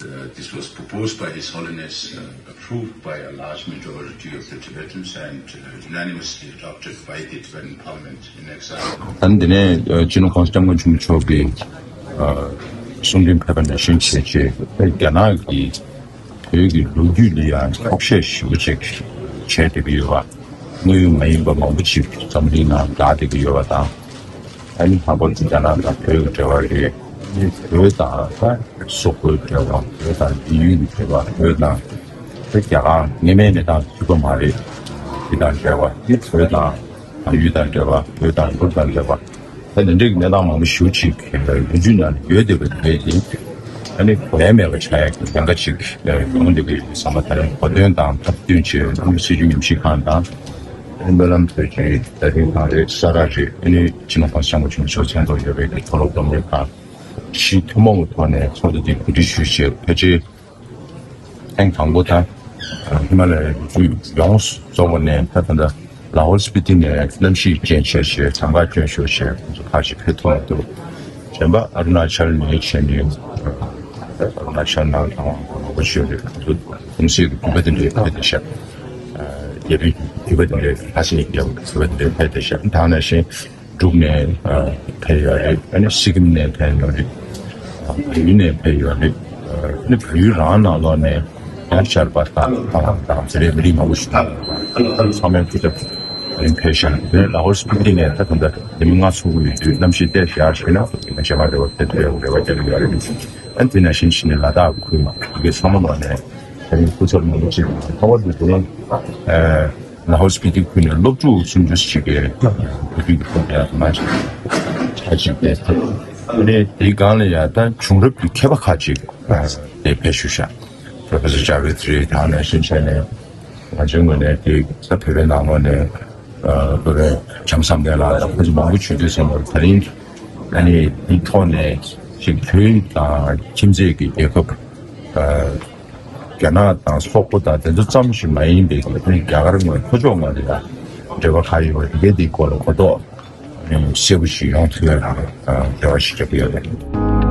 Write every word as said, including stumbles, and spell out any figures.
Uh, this was proposed by His Holiness, uh, approved by a large majority of the Tibetans and, uh, unanimously adopted by the Tibetan Parliament in exile. ད་ནི་འདི་ནས་ཨ་སྤྱི་ནོར་༸གོང་ས་༸སྐྱབས་མགོན་ཆེན་པོ་མཆོག་གིས་ཨ་གསུང་འཕྲིན་ཕེབས་པ་ནང་བཞིན་བྱས་རྗེས་རྒྱ་ནག་གི་བོད་ཀྱི་ལོ་རྒྱུས་ལ་ཡང་འཁྱོག་བཤད་ཞེ་པོ་ཅིག་བྱས་བསྡད་ཀྱི་ཡོད་པ། དངོས་ཡོད་མ་ཡིན་པ་མང་པོ་ཅིག་འཛམ་གླིང་ནང་བསྒྲགས་བསྡད་ཀྱི་ཡོད་པ་དང་། ཨ་ནི་ལྷག་པར་དུ་རྒྱ་ནག་དང་བོད་ཀྱི་འབྲེལ་བ་རེད། ཨ་ནི་བོད་དང་ད་སོག་པོའི་འབྲེལ་བ། བོད་དང་དབྱིན་ཡུལ་གྱི་འབྲེལ་བ། བོད་དང་ད་རྒྱ་གར་སྔོན་མའི་གནས་སྟངས་གཅིག་པ་མ་རེད། དེ་དང་འབྲེལ་བ། དེ་བོད་དང་བལ་ཡུལ་དང་འབྲེལ་བ། བོད་དང་ལུགས་དང་འབྲེལ་བ། ད་འདི་འདྲའི་གནས་སྟངས་མང་པོ་ཞེ་པོ་ཅིག་ལོ་རྒྱུས་ནང་ཡོད་བསྡད་པ་རེད་དེ། ཨ་ནི་གོ་ཡ་མེད་པ་ཆགས་ཡ་གི་ཉེན་ཁ་ཅིག་ཡོང་བསྡད་པའི་བསམ་པ་དེ་རིང་གོ་དོན་དང་ཐབས་བསྟུན་བྱས། ཨ་ནི་སྲིད་བྱུས་ཉམས་ཞིབ་ཁང་དང་། ཨ་ནི་སྨོན་ལམ་དོན་གཅོད་ལྟ་སྟངས་ཁང་རེད། ས་ར་རེད། ཨ་ནི་སྤྱི་ནོར་༸གོང་ས་༸སྐྱབས་མགོན་ཆེན་པོ་མཆོག་མཚན་ཐོག་ཡོད་པའི་གི་མཐོ་སློབ་སློབ་གཉེར་ཁང་བཞི་ཐུན་མོང་གི་ཐོག་ནས་ཚོགས་འདུ་འདི་གོ་སྒྲིག་ཞུས་བྱས། ཕལ་ཆེར་ཐེངས་དང་པོ་དང་། ཧི་མ་ལ་ཡའི་རི་རྒྱུད་ཡོངས་སུ་རྫོགས་པ་ནས། ད་ད་ལྟ་ལ་ཧོལ་སྤི་ཏི་ནས་གནམ་གཤིས་རྐྱེན་ཆེ་ཆེ་གྲངས་ཀ་སྐྱོན་ཤོར་བྱས། ཁོང་ཚོ་ཕར་ཞིག་ཕེབས་ཐུབ་མ་འདུག་གཞན་པ་ཨ་རུ་ན་ཅལ་ནས་བྱས་ནས། ཨ་རུ་ན་ཅལ་ནང་ལ་དང་བ་མང་པོ་ཞིག་རེད། ཁོང་ཚོ་གུང་སེང་གི་འགྱུར་བ་དེ་འདྲའི་ཕེབས་བསྡད་ཤག་རྒྱལ་པོའི་འགྱུར་བ་དེ་འདྲའི། ལྷ་སའི་རྒྱལ་པོའི་འགྱུར་བ་དེ་འདྲའི་ཕེབས་བསྡད་ཤག་ད་ནང་བཞིན་འབྲུག་ནས་ཨ་ཕེབས་ཡོད་རེད། ཨ་ནི་སི་ཀིམ་ནས་ཕེབས་ཡོད་རེད། བལ་ཡུལ་ནས་ཕེབས་ཡོད་རེད། ཨ་ནི་བལ་ཡུལ་རང་ནང་ལོགས་ནས་ཡང་ཤར་པ་དང་དང་དང་ཟེར་རེད། མི་རིགས་མང་པོ་ཞིག་ཚང་མའི་སྐུ་ཚབ་རིམ་ཕེབས་ཤག་དེ་ལ་ཧོལ་སྤི་ཏི་ནས་ད་ད་ལྟ་ཉི་མ་ལྔ་ཚོགས་ཀྱི་ཡོད་དུས། གནམ་གཤིས་ཏོག་ཙམ་ཡར་ཞུས་ན་ང་ཚོ་མ་འདྲ་བ་དེ་འདྲའི་རེ་བ་རྒྱག་གི་ཡོད་རེད། ཨ་ནི་དེ་ནང་བཞིན་བྱས་ནས་ལ་དྭགས་ཁུལ་མ་གི་ཚང་མ་ལོགས་ནས་ད་རིང་སྐུ་ཚབ་མང་པོ་ཅིག་ལྷག་པར་དུ་དེ་རིང་ཨ། ལ་ཧོལ་སྤི་ཏི་ཁུལ་ནས་སློབ་ཕྲུག་སུམ་ཅུ་ཞིག་གིས་བོད་ཡིག་གི་ཐོག་ནས་མ་ཆ་ཅིག་བལྟས་ཐུབ། དེ་ནས་དེའི་སྒང་ལ་ཡང་ད་བྱུང་རབས་ཀྱི་མཁས་པ་ཁག་ཅིག་དེ་ཕེབས་བཞུགས་ཤག Professor Javed རེད། ད་ནང་བཞིན་བྱས་ནས་ང་ཚོའི་ངོས་ནས་དེ་ད་བོད་པའི་ནང་ལོགས་ནས་སློབ་དཔོན་བྱམས་བཟང་བསྟན་ལགས་དང་ཁོང་ཚོ་མང་པོ་བྱུང་དུས་ཙམ་པར། ད་རིང་ཨ་ནི་དེའི་ཐོག་ནས་ཅིག་བོད་དང་ཁྱིམ་མཚེས་ཀྱི་རྒྱལ་ཁབ། རྒྱ་ནག་དང་སོག་པོ་དང་དེ་ཚོ་ཙམ་ཞིག་མ་ཡིན་པའི་རྒྱ་གར་ངོས་ལྷོ་ཕྱོགས་ངོས་ལ་འབྲེལ་བ་ག་ཡོད་པ་དེ་གའི་དེའི་སྐོར་ལ་གོ་རྟོགས་གསལ་པོ་ཞིག་ཡོང་ཐུབ་ཡ་ལ་འབྲེལ་བ་ཞིག་བརྒྱབ་ཡོད་རེད།